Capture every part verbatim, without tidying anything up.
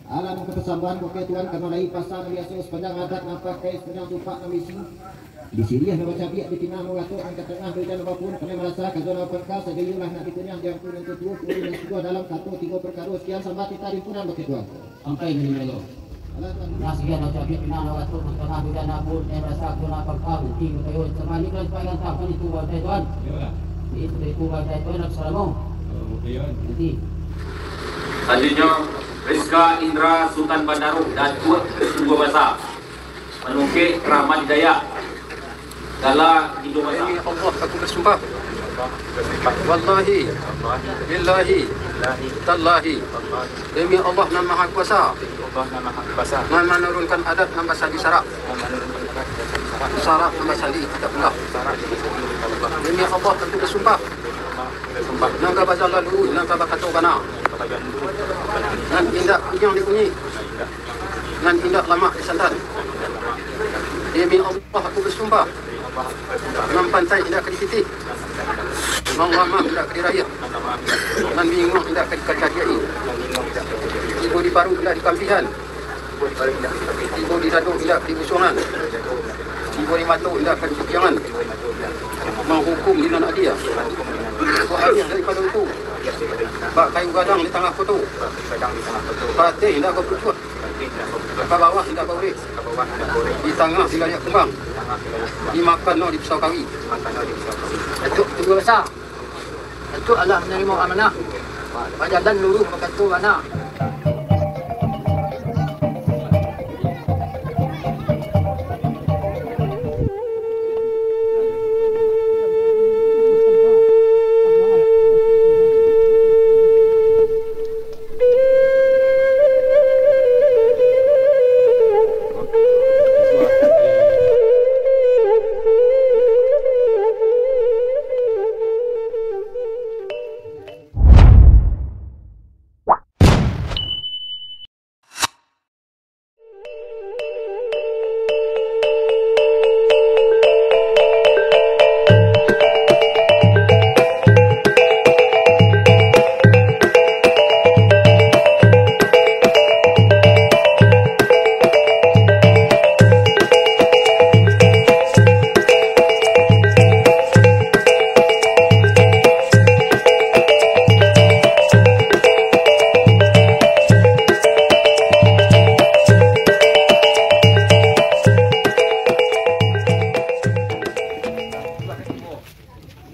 Alah nan ka pasambahan ko ka Tuan, karano lai pasa nan biaso, sapanjang adat nan pakai, sapanjang tupak nan baisi. Di siriah nan bacabiak, di pinang nan bagatok, nan ka tangah di ujan apapun, pandai marasa, ka zona pangka, sajo iyolah nak dikunyah, di angku nan tuo, kundi nan suluah, dalam kato tigo parkaro, sakian sambah titah himpunan bakeh Tuan. Sampai di siko. Alah Tuan. Nah, siriah nan bacabiak, pinang nan bagatok, nan ka tangah di ujan apapun, pandai marasa, ka zona pangka, kundi nan suluah, sambah titah himpunan bakeh Tuan. Iyolah. Jadi, sudah itu bakeh Tuan, assalamu. Assalamu alaikum. Jadi. Salanjuiknyo, Rizka Indra Sutan Bandaruh, Datuak Ketua Basa. Panungkek Rahmat Hidayat. Gala Indo Basa. Demi Allah, aku basumpah. Wallahi. Billahi. Tallahi. Demi Allah nan Maha Kuasa. Nan manurunkan adat nan basadi sarak. Sarak nan basadi kitabullah. Demi Allah, aku basumpah. Nan ka bajalan lurus, nan ka bakato bana. Nan indak kunyang dikunyi. Nan indak lamak disantan. Demi Allah, aku basumpah. Nan pantai indak ka dititih. Nan lamah indak ka dirayah. Nan binguang indak ka dikacadiak-i. Tibo di paruik indak dikampihan. Tibo di dado indak dibusuangan. Tibo di mato indak ka dipikiangan. Manghukum di nan adia. Ko adia daripado itu. Bak kayu gadang di tangah koto. Pateh indak bapucuak. Ka bawah indak baurek. Di tangah dilariak kumbang. Dimakan no di pisau kawi. Datuak Ketua Basa. Datuak alah manarimo amanah. Bajalan luruih bakato bana.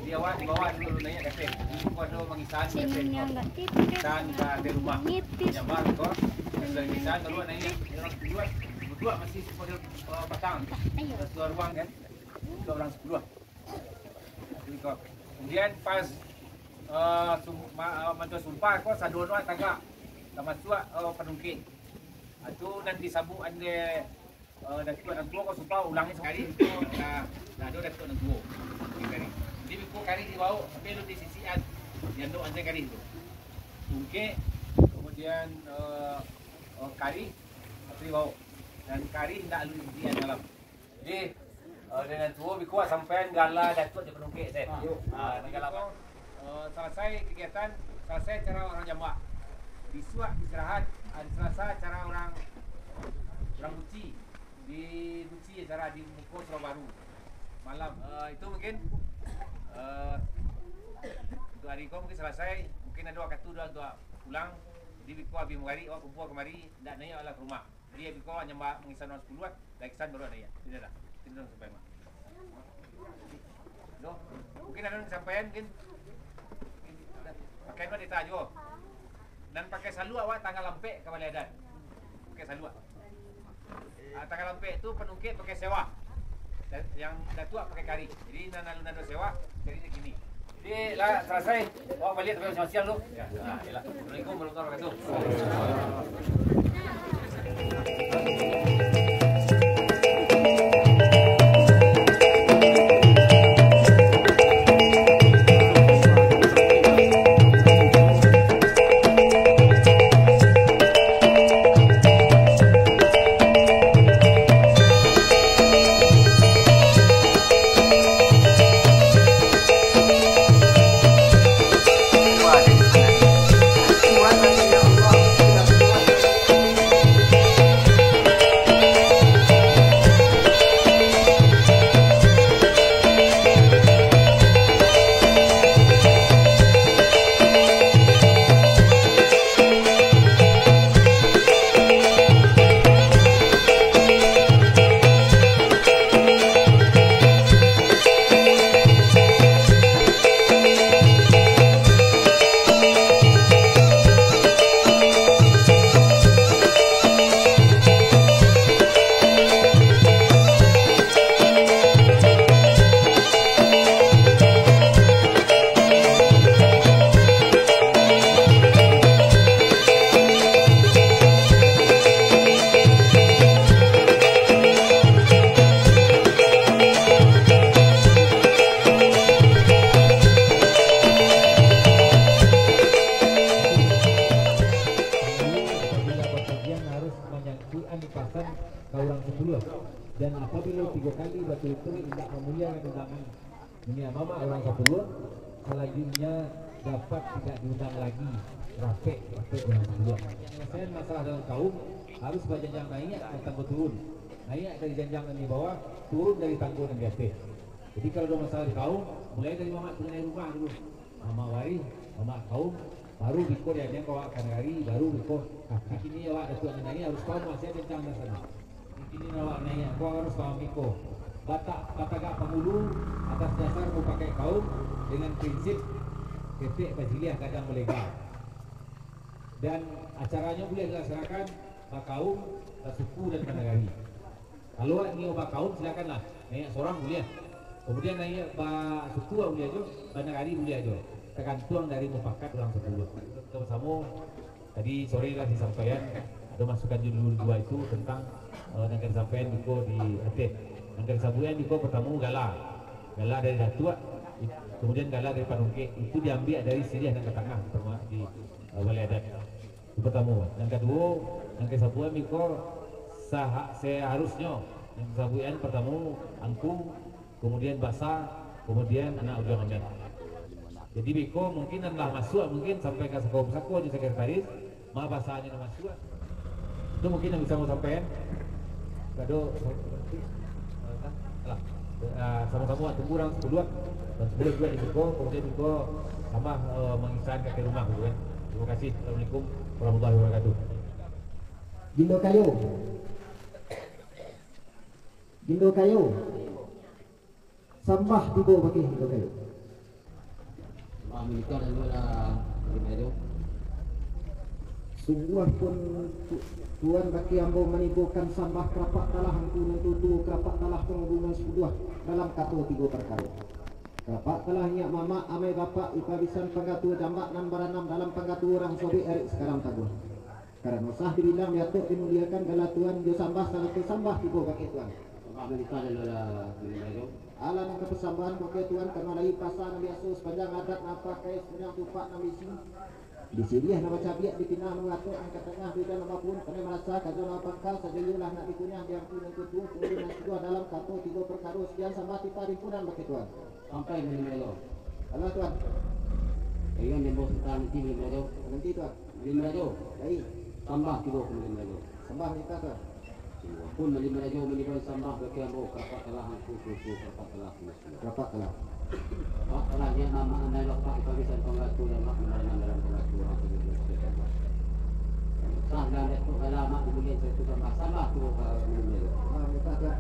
Jadi awak di bawah dulu, naiak ka ateh. Jadi ko ado mangisan ka ateh. Mangisan ka ateh rumah. Nyambar ko. Sudah mangisan, baru naiak. Urang sapuluah. Baduo masih sapuluah, eh, patang. Satu ruang kan. Dua urang sapuluah. Jadi ko. Kemudian pas, eh, sum-, ma-, eh, mantua sumpah ko sadono tagak. Tamasuak, eh, panungkek. Ah, tu nan disabuik andeh Eh, Datuak nan tuo ko sumpah ulangi sakali, ko, nah, nah, ado Datuak nan tuo. Sakali. Jadi, beko karih dibaok, sampai lu disisikan, diandok antai karih tu. Tungkek, kemudian, eh, eh, karih, atau dibaok. Dan karih ndak lu disisikan dalam. Jadi, eh, dari nan tuo, beko sampaian gala Datuak di panungkek, Seh. Ah, di gala. Eh, salasai kagiatan, salasai acara urang jambak. Bisuak istirahat, hari Salasa acara urang, urang buci. Di buci acara di muko surau baru. Malam. Eh, itu mungkin, eh, untuk hari ko mungkin salasai. Mungkin ado wakatu dah agak pulang. Jadi, beko abih manggarik, awak kumpua kamari, ndak naiak lah ka rumah. Jadi, beko awak nyambak mangisan urang sapuluah, lah isan baru naiak. Tidak lah. Tidak sampai mah. Doh, mungkin ado nan disampaian, mungkin. Pakai dua dita juo. Nan pakai saluak awak tanggal ampek ka balai adat. Pakai saluak. Ah, tanggal ampek tu panungkek pakai sewa. Dan yang Datuak pakai karih. Jadi, nan alun ado sewa, jadi kini. Jadi, lah salasai. Awak baliak tapi masiang-masiang tu. Ya. Nah, iyalah. Assalamualaikum warahmatullahi wabarakatuh. Dipasan ka urang sapuluah, dan apabilo tigo kali baturut-turut indak mamuliakan undangan niniak mamak urang sapuluah, salanjuiknyo dapek indak diundang lai rapek-rapek urang sapuluah. Panyalesaian masalah dalam kaum harus bajanjang naiak nan tanggo turun, naiak dari janjang nan di bawah, turun dari tanggo nan di ateh. Jadi, kalau ado masalah di kaum, mulai dari mamak tu naiak rumah dulu. Mamak warih, mamak kaum, baru biko diadian ka awak ka nagari, baru biko. Tapi kini awak Datuak Nanaia harus paham masalah tantang dasar. Kini awak naiak ko harus paham biko. Batak batagak pangulu atas dasar mupakaik kaum dengan prinsip ketek bajiliah gadang balega. Dan acaranyo buliah dilaksanakan bakaum, basuku, dan banagari. Kalau awak nio bakaum, silakanlah. Naiak sorang buliah. Kemudian naiak basuku buliah jo, banagari buliah jo. Tagantuang dari mupakat urang sapuluah. Kito basamo, tadi sore lah disampaian, ado masukan jo dulu dua itu tantang, eh, nan ka disampaian biko di ateh. Nan ka disabuikan biko partamo gala. Gala dari Datuak, it-, kemudian gala dari Panungkek. Itu diambiak dari siriah nan ka tangah, partamo di, eh, balai adat. Itu partamo. Nan kaduo, nan ka disabuikan biko saha-, saharusnyo, nan ka disabuikan partamo angku, kemudian basa, kemudian anak ujuang ameh. Jadi biko mungkin nan lah masuak, mungkin sampai ka sako-sako jo sekretaris, ma basanyo nan masuak. Itu mungkin nan bisa ambo sampaikan. Kado, alah, ah, samo-samo tunggu urang sapuluah, dan sapuluah juo di siko, kemudian biko tambah, eh, mangisahan ka rumah, gitu kan. Terima kasih. Assalamualaikum warahmatullahi wabarakatuh. Gindo kayo. Gindo kayo. Sambah tibo bakeh gindo kayo. Sambah manikah dan dua lah, Gindo kayo. Sungguah pun tu-, Tuan bakeh ambo manibokan sambah karapak talah angku nan tuo-tuo, karapak talah pangulu nan sapuluah dalam kato tigo parkaro. Karapak talah niniak mamak, amai bapak, ipa bisan, panggatua jambak nan baranam dalam panggatua urang sobek arik sakarang taguah. Karano sah dibilang, diatok dimuliakan, gala Tuan jo sambah sarato sambah tibo bakeh Tuan. Sambah manikah dan dua lah, Gindo kayo. Alah nan ka pasambahan bakeh Tuan, karano lai pasa nan biaso, sapanjang adat nan pakai, sapanjang tupak nan bisi. Di siriah nan bacabiak, di pinang nan baratok, nan ka tangah, di ujan nan babun, pandai marasa, kajo nan bapangka, sajo iyo lah nak dikunyah, di angku nan tuo-tuo, pangulu nan sapuluah dalam kato tigo parkaro. Sakian sambah titah himpunan bakeh Tuan. Sampai Malin Rajo. Alah, Tuan. Iyo, nan ambo santang nanti Malin Rajo. Nanti, Tuan. Malin Rajo. Lai. Sambah tibo ka Malin Rajo. Sambah manikah, Tuan. Pun Malin Rajo manibokan sambah bakeh ambo, karapak talah angku tuo-tuo, karapak talah. Karapak talah. Karapak talah niniak mamak, amai bapak, ipa bisan, panggatua jambak nan baranam dalam panggatua urang sobek arik sakarang taguah. Sah nan Datuak gala mak dimuliakan sarato sambah, sambah tibo ka Malin Rajo. Sambah manikah, Tuan.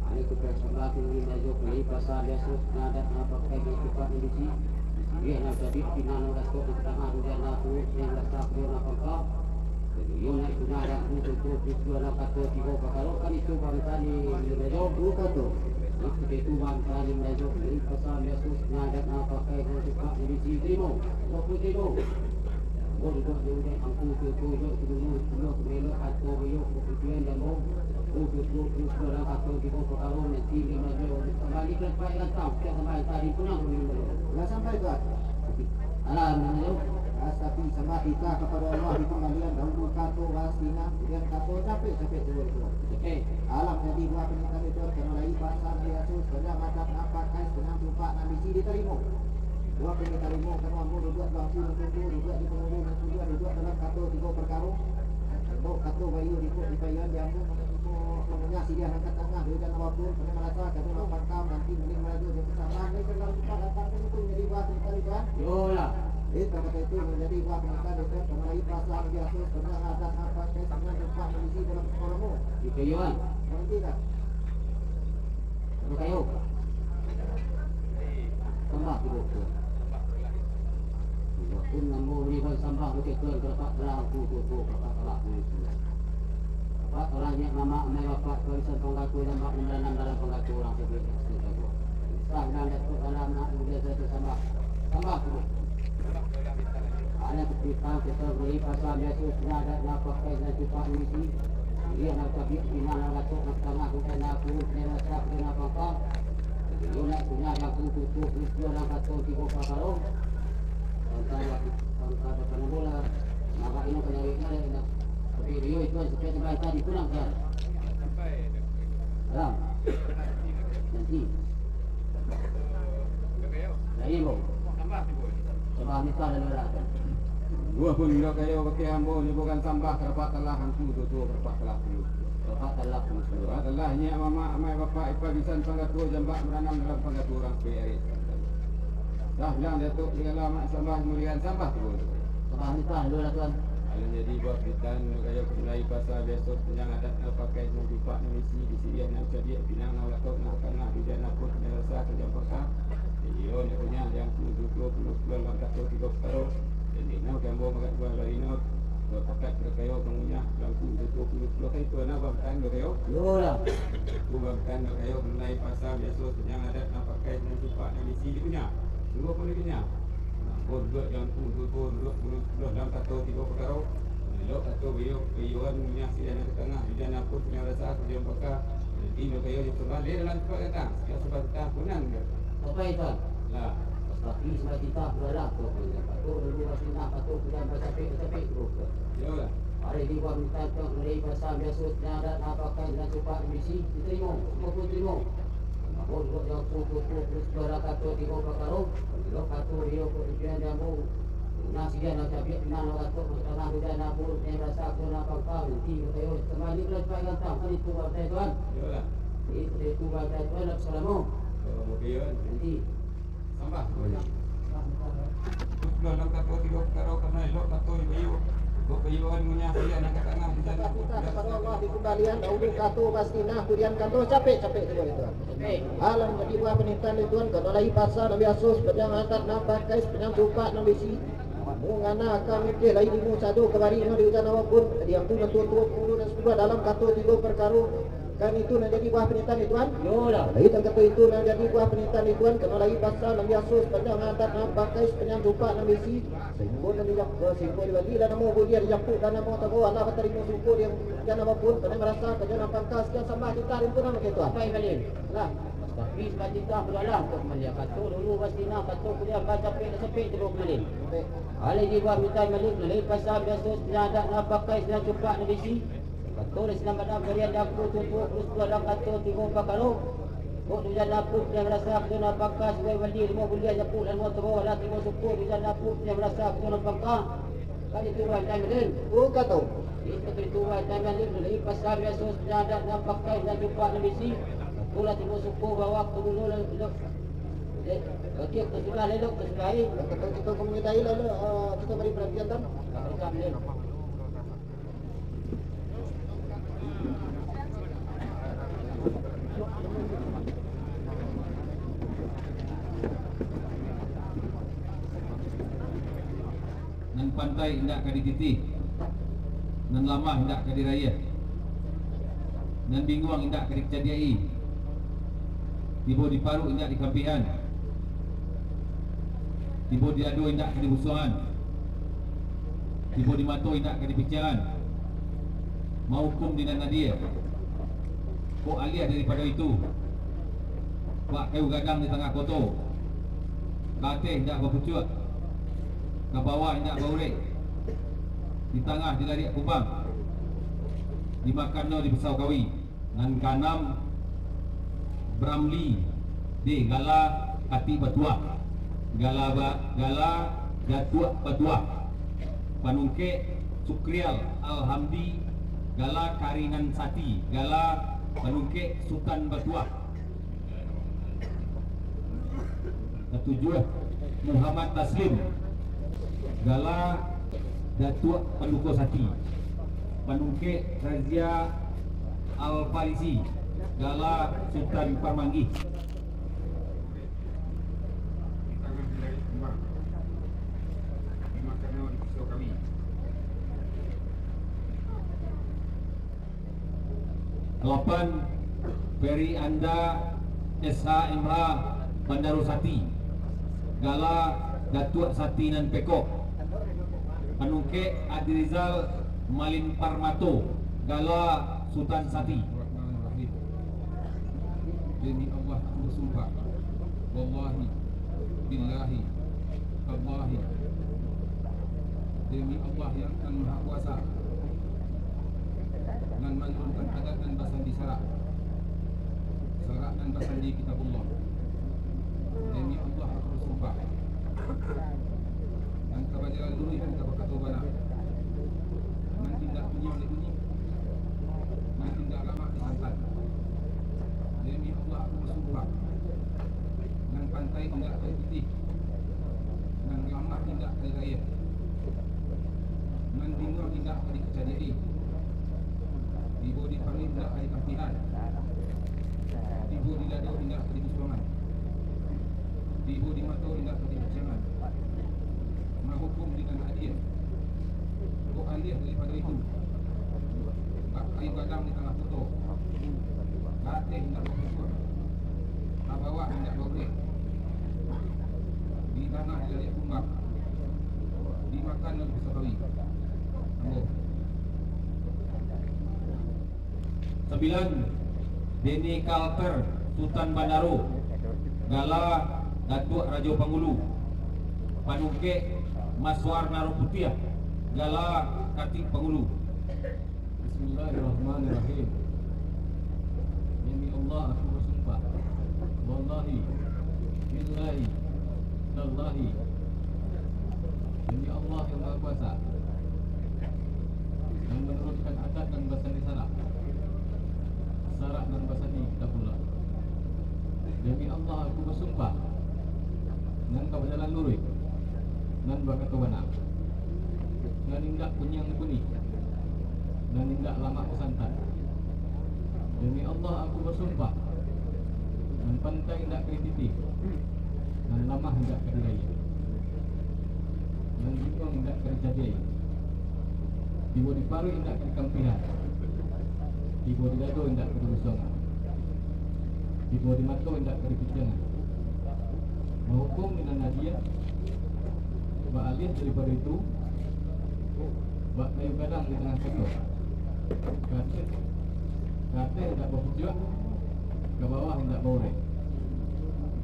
Alah, kito sambah ka Malin Rajo, lai pasa nan biaso, sapanjang adat nan pakai, sapanjang tupak nan bisi. Di siriah nan bacabiak, di pinang nan baratok, nan ka tangah, di ujan nan babun, sajo iyo lah nak dikunyah, di angku nan tuo-tuo, pangulu nan sapuluah dalam kato tigo parkaro. Kan itu bangsa ni, Malin Rajo. Itu kato. Itu, itu bangsa ni, Malin Rajo. Lai pasa nan biaso, sapanjang adat nan pakai, sapanjang tupak nan bisi. Tarimo. Bapak tarimo. Ambo duduak di ujan, angku tuo-tuo duduak di dulu, dulu ka elok, kato baiyo, baputuihan di ambo. Angku tuo-tuo duduak dalam kato tigo parkaro, nanti Malin Rajo kambali ka tampek rantang, sambah titah himpunan, Malin Rajo. Lah sampai, Tuan. Alah, Malin Rajo. Tapi sambah titah kapado Allah, dikambalian dahulu kato basina, kemudian kato capek-capek tibo itu. Capek. Alah, manjadi buah panitahan itu, karano lai pasa nan biaso, sapanjang adat nan pakai, sapanjang tupak nan bisi, ditarimo. Buah nan ditarimo, karano ambo duduak bangku nan tuo-tuo, duduak di pangulu nan sapuluah, duduak dalam kato tigo parkaro. Ambo kato baiyo di kok dipaiyoan di ambo, mangko mangunyah siriah nan ka tangah, di ujan nan babun, pandai marasa, kajo nan bapangka, nanti Malin Rajo jo pasambahan, lai ka dalam tupak rantang, kan itu manjadi buah panitahan itu, Tuan. Iyo lah. Eh, tangkap itu manjadi buah panitahan itu, karano lai pasa nan biaso, sapanjang adat nan pakai, sapanjang tupak nan bisi dalam kepalamu. Dipaiyoan. Mangarati tak? Gindo kayo. Sambah tibo. Pun ambo manibokan sambah bakeh Tuan, karapak talah angku tuo-tuo, karapak talah angku tuo-tuo. Karapak talah niniak mamak, amai bapak, ipa bisan, panggatua jambak nan baranam dalam panggatua urang sobek arik sakarang taguah. Sah nan Datuak gala mak dimuliakan sarato sambah, sambah tibo. Alah, kito, kito lai pasa nan biaso, sapanjang adat nan pakai, sapanjang tupak nan bisi. Di siriah nan bacabiak, di pinang nan baratok, nan ka tangah, di ujan nan babun, sajo iyo lah nak dikunyah, di angku nan tuo-tuo duduak di dulu, dulu ka elok, kato baiyo, baputuihan di ambo. Angku tuo-tuo duduak di dulu, dulu ka elok, kato baiyo, baputuihan di ambo. Tarimo. Sambah manikah, Tuan. Iyo, itu kan supaya sampai tadi pulang kan. Salam. Nanti. Lain, bro. Sambah nikah lalu lah kan. Buah pun indak kayo bakeh ambo nyo bukan sambah karapak talah angku tutuo karapak talah tu. Karapak talah tu. Karapak talah nyiak mamak amai bapak ipa bisan panggatuo jambak maranam dalam panggatuo urang sepiarik. Dah bilang Datuak Digala mak sambah mulian sambah tu. Sambah nikah lalu lah tuan. Alun jadi buah pitan, kayo kamulai pasa biaso, panjang adat nan pakai, nan jupak nan bisi, di siriah nan cabiak, pinang nan latok, nan tangah, hujan nan pun, nan rasa, hujan paka. Iyo, nak kunyah, yang puluh, dua puluh, puluh, puluh, lam kato, tigo pakaro. Dan ino, gambo, magat, buah, larino, buah pakat, bakayo, kangunyah, lampu, dua puluh, puluh, puluh, kai, tuan, abang, kan, bakayo? Yo lah. Buah, kan, bakayo, kamulai pasa biaso, panjang adat, nan pakai, nan jupak, nan bisi, di kunyah. Sungguah pun di kunyah. Nah, pun duduak jangku, duduak pun duduak, puluah, puluah, dalam kato tigo pakaro. Elok kato baiyo, baiyoan, munyah sidan nan ka tangah, bidan apun, punya rasa, punya baka. Jadi, bakayo jo sambah, leh dalam tempat datang, siap sambah titah, punan ka. Apo itu? Lah. Pasti sambah titah, bulalah, tu pun. Kato dulu, pasti nah, kato pulang, bacapek, bacapek, tu pun. Yo lah. Ari di buah mintak, tu, mulai pasang, biaso, nyadak, napakan, dan cupak, misi, diterimo, semua pun terimo. Namun, buat jangku, kuku, kuku, suara kato, tigo pakaro, elok kato, iyo, kok, impian, jambu. Nah, sian, nak cabiak, pinang, nak kato, nak tanah, hujan, nak buruk, yang rasa, aku, nak pangkal, nanti, kata, yo, kembali, bulan, cepat, gantang, kan itu, partai, tuan. Iyolah. Itu, itu, partai, tuan, nak selama. Kalau mau, Pian. Nanti. Sambah. Putuih dalam kato tigo pakaro, karano elok kato ibayo. Kok bayuan munyah sian nan ka tangah di jalan. Takutan kapado Allah di kumbalian, dahulu kato pasti nah, kudian kato capek-capek tigo itu. Alam jadi buah panitahan di Tuhan, karano lai pasal nan biaso, sapanjang adat nan pakai, sapanjang cupak nan bisi. Mangana ka mikeh lai limo sado kabari nan di hujan apapun, di angku nan tuo-tuo, pangulu nan sapuluah, dalam kato tigo pakaro. Kan itu nan jadi buah panitahan di Tuhan? Yo lah. Lai tangkato itu nan jadi buah panitahan di Tuhan, karano lai pasal nan biaso, sapanjang adat nan pakai, sapanjang cupak nan bisi, sahinggo nan dijak-, sahinggo dibali lah namo buliah, dijapuk lah namo tabawa, alah batarimo sungko di hujan apapun, pandai marasa, kajo nan pangka, sakian sambah titah rimpunan bakeh Tuhan. Baik, Malin. Lah. Tapi sambah titah bulalah, kok maliak kato dulu, pasti nah, kato kuliah, bacapek, bacapek, tibo Malin. Baik. Alai di buah mintak Malin, lai pasal biaso, sapanjang adat nan pakai, sapanjang cupak nan bisi. Kato di sinan badan barian daku tutuak, terus tu dalam kato tigo pakaro. Kok tu jan laput, jan rasa, kato nan pangka, subai bali, limo buliah, japuk, lalu tabawa, lah tigo suku, tu jan laput, jan rasa, kato nan pangka. Kan itu buah mintak Malin. Oh, kato. Itu, itu buah mintak Malin, lai pasal biaso, sapanjang adat nan pakai, nan cupak nan bisi. Kato lah tigo suku, bawa kato dulu, lalu, eh, oke, kato sudah, lalu, kato sudah, eh. Kato kito komunitas, lalu, eh, kito bari paratian, kan? Kato Malin. Nan pandai indak ka dititih, nan lamah indak ka dirayah, nan binguang indak ka dicadiak-i, tibo di paruik indak di kampihan, tibo di dado indak ka dibusuangan, tibo di mato indak ka dipiciangan, mahukum di nan adie. Kok aliah daripado itu, bak kayu gadang di tangah koto, ka ateh indak bapucuak, ka bawah indak baurek, di tangah dilariak kumbang, dimakannyo di pisau kawi. Nan kaanam, Bramli, deh, gala Katik Batuah, gala ba-, gala Datuak Batuah, panungkek Sukrial Alhamdi, gala Karinan Sati, gala panungkek Sutan Batuah. Katujuah, Muhammad Taslim, gala Datuak Panduko Sati, panungkek Razia Al-Farisi, gala Sutan Parmanggih. Lapan, Ferry Anda S H M H Bandaro Sati, gala Datuak Sati Nan Pekok. Panungkek Adrizal Malin Parmato, gala Sutan Sati. Demi Allah, aku bersumpah. Wallahi, billahi, tallahi. Demi Allah yang Maha Kuasa. Sandi Kitabullah. Demi Allah, aku basumpah, nan ka bajalan luruih, nan ka bakato bana, nan indak kunyang dibunyi, nan indak lamak disantan. Demi Allah, aku basumpah, nan pantai indak ka dipitih, nan lamah indak ka dirayah, nan bingong indak ka dicadiak-i, tibo di paruik indak ka dikampihan, tibo di dado indak ka dibusuangan, tibo di mato indak ka dipiciangan. Mahukum di nan adia. Kok aliah daripado itu, bak kayu gadang di tangah koto, ka ateh indak bapucuak, ka bawah indak baurek, di tangah dilaliak kumbang, dimakan lalu disakawi. Ambo. Sambilan, Deni Kalter, Sutan Bandaro, gala Datuak Rajo Pangulu. Panungkek, Masuar Naro Putiah, gala Katik Pangulu. Bismillahirrahmanirrahim. Demi Allah, aku basumpah. Wallahi, billahi, tallahi. Demi Allah yang Maha Kuasa, yang manurunkan adat nan basandi sarak, sarak nan basandi Kitabullah. Demi Allah, aku basumpah, nan ka bajalan luruih, nan bakato bana, nan indak kunyang dibunyi, nan indak lamak disantan. Demi Allah, aku basumpah, nan pantai indak ka dititih, nan lamah indak ka dirayah, nan bingong indak ka dicadiak-i, tibo di paruik indak ka dikampihan, tibo di dado indak ka dibusuangan, tibo di mato indak ka dipiciangan. Mahukum di nan adia, bak aliah daripado itu, bak kayu gadang di tangah koto, ka ateh, ka ateh indak bapucuak, ka bawah indak baurek,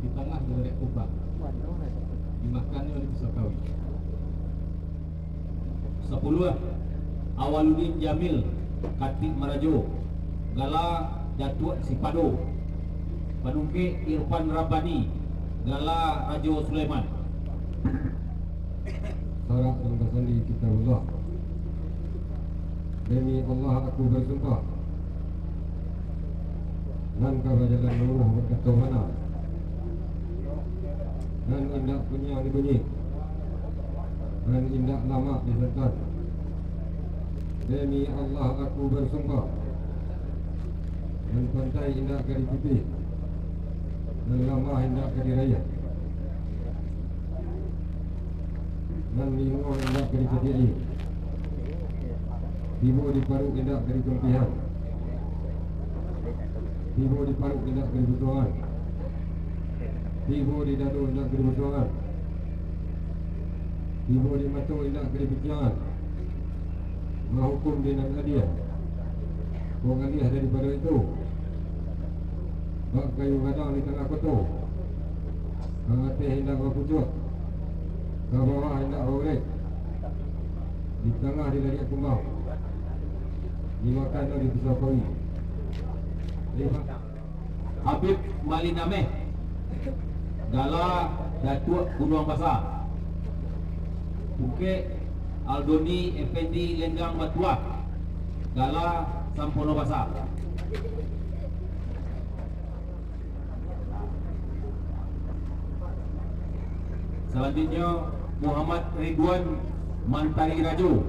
di tangah dilaliak kumbang, dimakannyo di pisau kawi. Sapuluah, Awaludin Jamil, Katik Marajo, gala Datuak Sipado, panungkek Irfan Rabbani, gala Rajo Sulaiman. Sarak nan basandi Kitabullah. Demi Allah, aku basumpah, nan ka bajalan luruih bakato bana, nan indak kunyang dibunyi, nan indak lamak disantan. Demi Allah, aku basumpah, nan pantai indak ka dititih, nan lamah indak ka dirayah, nan bingong indak ka dicadiak-i, tibo di paruik indak ka dikampihan, tibo di paruik indak ka dibusuangan, tibo di dado indak ka dibusuangan, tibo di mato indak ka dipiciangan. Mahukum di nan adia. Kok aliah daripado itu, bak kayu gadang di tangah koto, ka ateh indak bapucuak, ka bawah indak baurek, di tangah dilaliak kumbang, dimakannyo di pisau kawi. Terima. Habib Malinameh, gala Datuak Gunuang Basa. Pungkek, Aldoni Effendi Lenggang Batua, gala Sampono Basa. Salanjuiknyo, Muhammad Ridwan Mantari Rajo,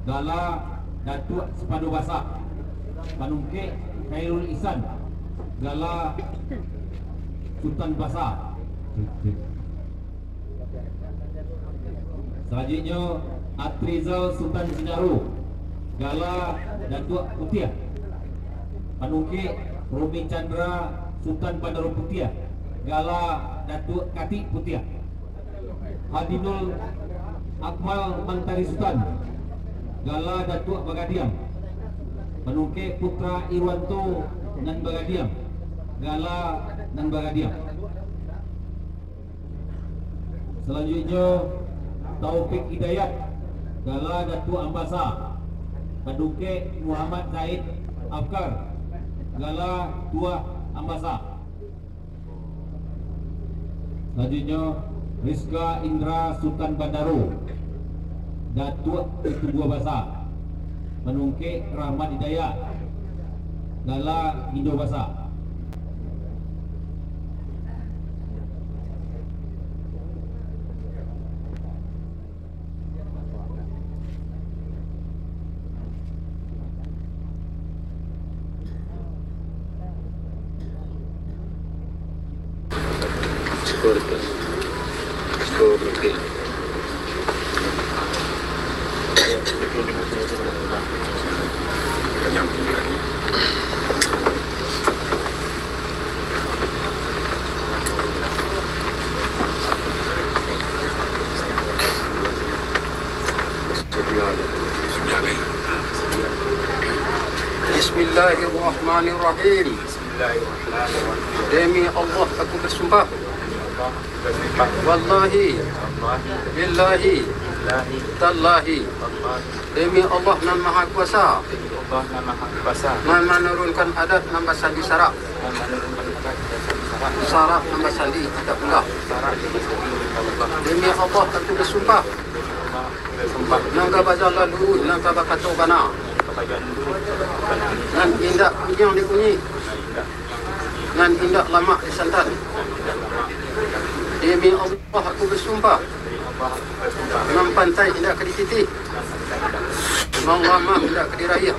gala Datuak Sipado Basa, panungkek Khairul Ihsan, gala Sutan Basa. Salanjuiknyo, Atrizal Sutan Sinaro, gala Datuak Putiah, panungkek Romi Chandra Sutan Bandaro Putiah, gala Datuak Katik Putiah. Hadinul Akmal Mantari Sutan, gala Datuak Bagadiang, panungkek Putra Irwanto nan Bagadiang, gala nan Bagadiang. Salanjuiknyo, Taufik Hidayat, gala Datuak Ambasa, panungkek Muhammad Zaid Afkar, gala Tuah Ambasa. Salanjuiknyo, Rizka Indra Sutan Bandaro, Datuak Ketumbuah Basa, Panungkek Rahmat Hidayat, Gala Indo Basa. Bismillahirrahmanirrahim. Demi Allah aku bersumpah. Wallahi. Billahi. Tallahi. Demi Allah nan Maha Kuasa. Nan manurunkan adat nan basandi sarak. Sarak nan basandi kitabullah. Demi Allah aku bersumpah. Nan ka bajalan lurus, nan ka bakato bana. Nan indak kunyang dikunyi. Nan indak lamak disantan. Demi Allah aku bersumpah. Nan pantai indak ka dititih. Nan lamah indak ka diraih.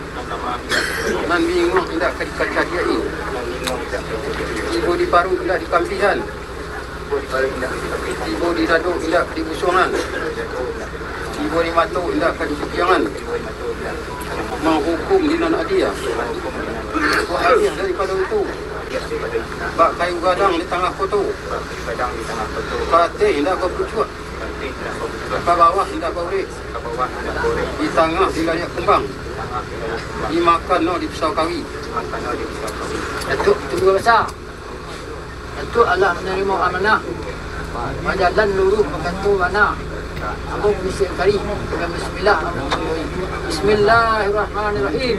Nan binguang indak ka dikacadiak-i. Tibo di paruik indak dikampihan. Tibo di dado indak ka dibusuangan. Tibo di mato indak ka dipikiangan. Manghukum di nan adia. Ko adia daripado itu. Bak kayu gadang di tangah koto. Ka ateh indak bapucuak. Ka bawah indak baurek. Di tangah dilariak kumbang. Dimakan no di pisau kawi. Datuak Ketumbuah Basa. Datuak alah manarimo amanah. Bajalan luruih bakato bana. Ambo misi kari. Dengan bismillah, ambo mulai. Bismillahirrahmanirrahim.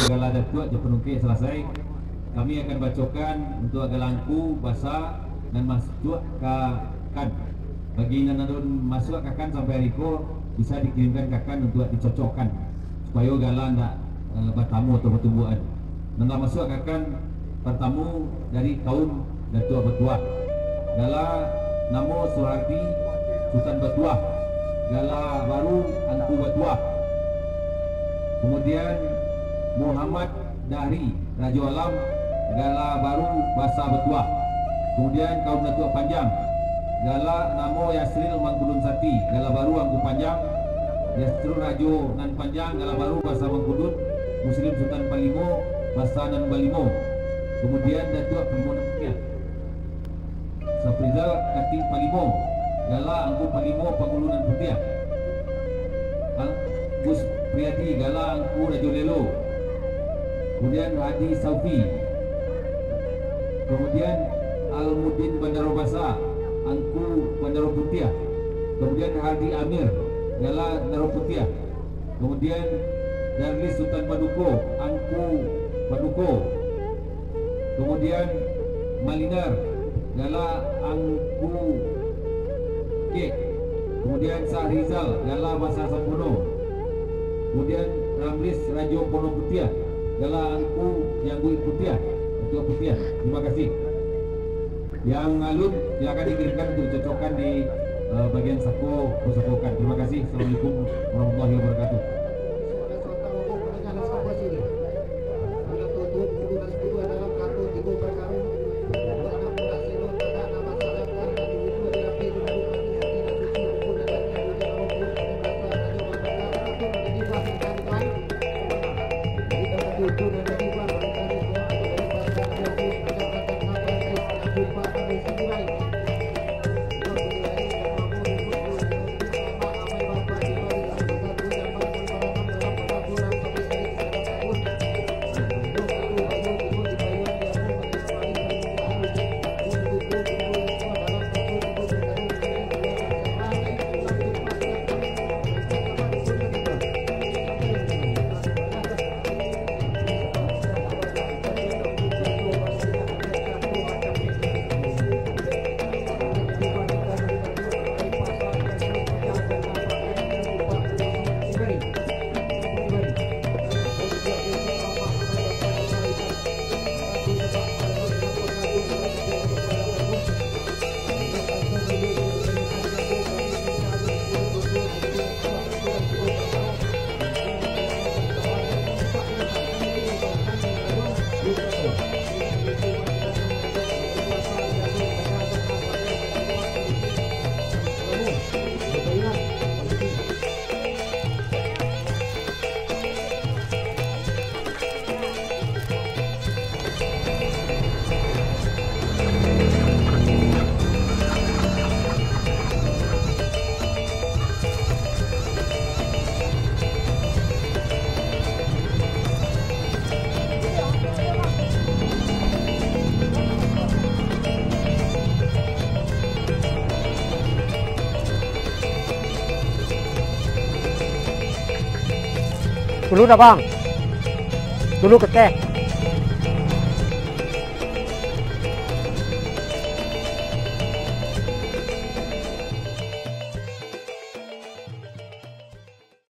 Gala Datuak jo Panungkek salasai. Kami akan bacokan untuak gala angku basa nan masuak ka kan. Bagi nan alun masuak ka kan sampai ari ko, bisa dikirimkan ka kan untuak dicocokkan, supayo gala ndak, eh, batamu atau batumbuakan. Nan lah masuak ka kan, partamo dari kaum Datuak Batuah. Gala namo Suhardi Sutan Batuah. Gala baru Angku Batuah. Kemudian Muhammad Dahri, Rajo Alam, gala baru Basa Batuah. Kemudian kaum Datuak Panjang, gala namo Yasril Mangkudun Sati, gala baru Angku Panjang, Yasril Rajo Nan Panjang, gala baru Basa Mangkudun, Muslim Sutan Palimo, Basa Nan Balimo. Kemudian Datuak Palimo Nan Putiah. Safrizal Katik Palimo, gala Angku Palimo Pangulu Nan Putiah. Agus Priadi, gala Angku Rajo Lelo. Kemudian Hadi Saufi. Kemudian Almudin Bandaro Basa, Angku Bandaro Putiah. Kemudian Hadi Amir, gala Bandaro Putiah. Kemudian Darlis Sutan Paduko, Angku Paduko. Kemudian Malinar, gala Angku Kek. Kemudian Sahrizal, gala Basa Sampono. Kemudian Ramlis Rajo Pono Putiah, gala Angku Jangguik Putiah, Ketua Putiah. Terima kasih. Yang alun, silakan dikirimkan untuk dicocokkan di, eh, bagian sako, pusako kan. Terima kasih. Assalamualaikum warahmatullahi wabarakatuh. Tulu dah, Bang. Tulu kekeh.